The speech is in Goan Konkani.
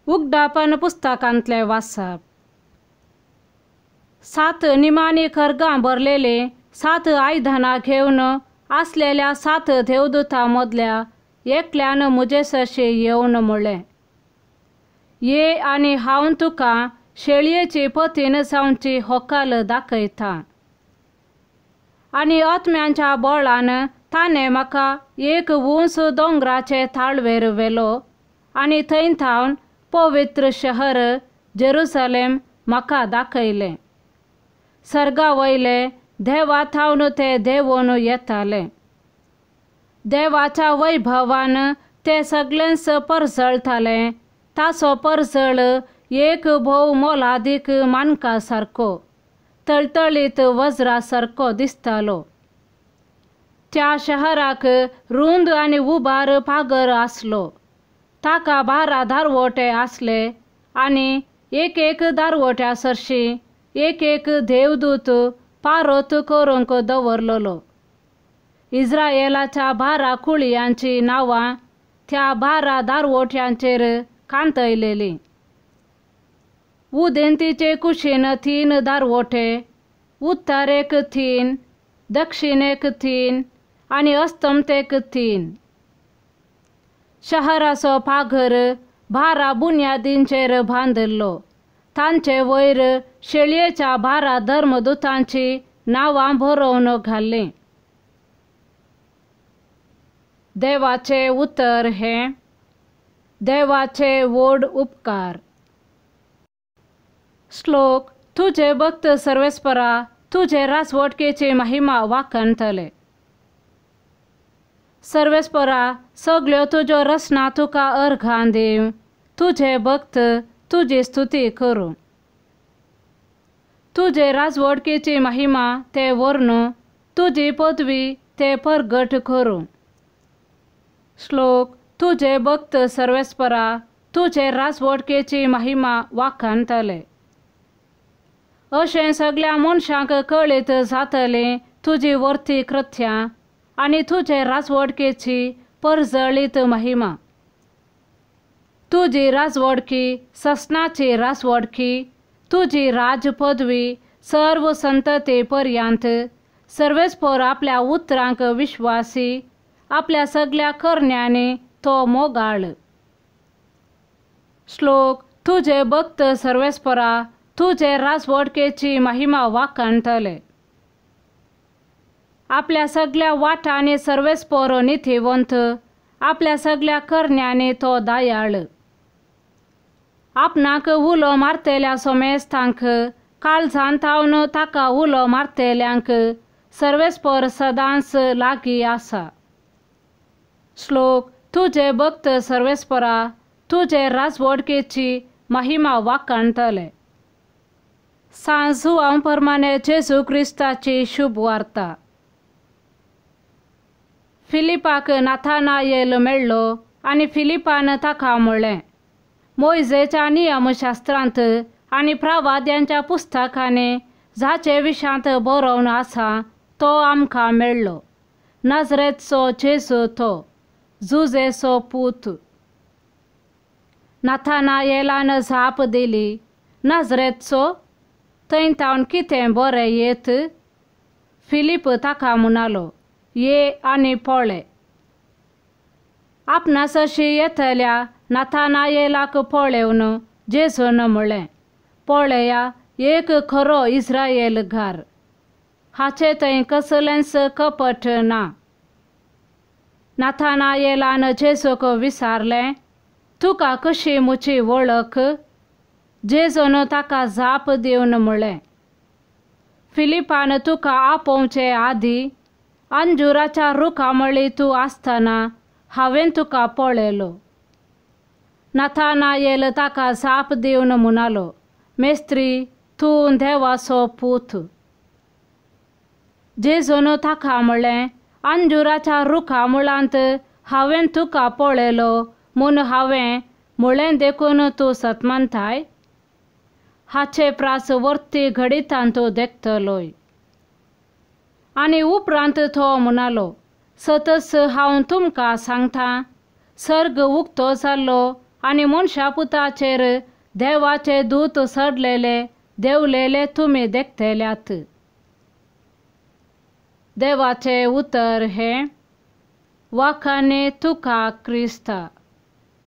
उगडापन पुस्तकांतले वाचप. 7 निमाणी खरगां भरलेले 7 आयदनां घेवन आसलेल्या 7 देवदूतां मदल्या एकल्यान म्हजे सरशी येवन म्हळें, ये आनी हांव तुका शेळयेची पतीन जावची होकाल दाखयता. आनी आत्म्यांच्या बळान ताणें म्हाका एक उंच दोंगराचे ताळवेर व्हेलो आनी थंय थावन पवित्र शहर जेरुसलेम म्हाका दाखयलें. सर्गा वयले देवा थावन ते देंवून येताले. देवाच्या वैभवान ते सगळेंच परजळटाले. ताचो परजळ एक भोव मोलादीक मानका सारको तळतळीत वज्रा सारको दिसतालो. त्या शहराक रुंद आनी उबार पागर आसलो. ताका 12 दारवोटे आसले आनी एक एक दारवोट्या सरशी एक एक देवदूत पारोत करूंक दवरलेलो. इस्रायेलाच्या 12 कुळयांची नांवां त्या 12 दारवोट्यांचेर कांतयलेलीं. उदेंतीचे कुशीन 3 दारवोटे, उत्तरेक 3, दक्षिणेक 3 आनी अस्तमतेक 3. शहराचो पागर 12 बुन्यादींचेर बांदिल्लो. तांचे वयर शेळयेच्या 12 धर्मदूतांची नांवां बरोवन घाल्लीं. देवाचे उतर हें देवाचे व्हड उपकार. श्लोक. तुजे भक्त सर्वेस्परा तुजे राजवटकेची महिमा वाखणतले. सर्वेस्परा सगळ्यो तुज्यो रचना तुका अर्घां दिवं, तुजे भक्त तुजी स्तुती करूं. तुजे राजवटकेची महिमा ते वर्णू, तुजी पदवी ते परगट करूं. श्लोक. तुजे भक्त सर्वेस्परा तुजे राजवटकेची महिमा वाखणतले. अशें सगळ्या मनशांक कळीत जातलें तुजी वर्ती कृत्यां आनी तुजे राजवटकेची परजळीत महिमा. तुजी राजवटकी ससनाची राजवटकी, तुजी राजपदवी सर्व संतती पर्यंत. सर्वेस्पर आपल्या उतरांक विश्वासी, आपल्या सगळ्या करण्यांनी तो मोगाळ. श्लोक. तुजे भक्त सर्वेस्परा तुजे राजवटकेची महिमा वाखणतले. आपल्या सगळ्या वाटांनी सर्वेस्पर नितीवंत, आपल्या सगळ्या करण्यांनी तो दयाळ. आपणाक उलो मारतल्या सोमेस्तांक, काळजान थावन ताका उलो मारतल्यांक सर्वेस्पर सदांच लागीं आसा. श्लोक. तुजे भक्त सर्वेस्परा तुजे राजवटकेची महिमा वाखणतले. सांत जुआंव प्रमाणे जेजू क्रिस्ताची शुभ वार्ता. फिलिपाक नाथानायेल मेळ्ळो आनी फिलिपान ताका म्हळें, मोयजेच्या नियमशास्त्रांत आनी प्रवाद्यांच्या पुस्तकांनी जाचे विशांत बरोवन आसा तो आमकां मेळ्ळो, नाजरेतचो जेजू तो, जुजेचो पूत. नाथानायेलान जाप दिली, नाजरेतचो? थंय तावन कितें बरें येत? फिलीप ताका म्हणालो, ये आनी पळय. आपणा सरशी येतल्या नाथानायेलाक पळेवन जेजून म्हळें, पळया एक खरो इस्रायल घार, हाचे थंय कसलेंच कपट ना. नाथानायेलान जेजूक विचारलें, तुका कशी म्हजी वळख? जेजून ताका जाप दिवन म्हळें, फिलिपान तुका आपोवचे आदीं अंजुराच्या रुखा मळी तूं आसतना हांवें तुका पळयलो. नाथानायेल ताका जाप दिवन म्हणालो, मेस्त्री, तूं देवाचो पूत. जेजून ताका म्हळें, अंजुराच्या रुखा मुळांत हांवें तुका पळयलो म्हूण हांवें म्हळें देखून तूं सतमानताय? हाचे प्रास वर्ती घडितान तूं देखतलोय. आनी उपरांत तो म्हणालो, सतच हांव तुमकां सांगता, सर्ग उक्तो जाल्लो आनी मनशा पुताचेर देवाचे दूत चडलेले देवलेले तुमी देखतल्यात. देवाचें उतर हें वाखाणे तुका क्रिस्ता.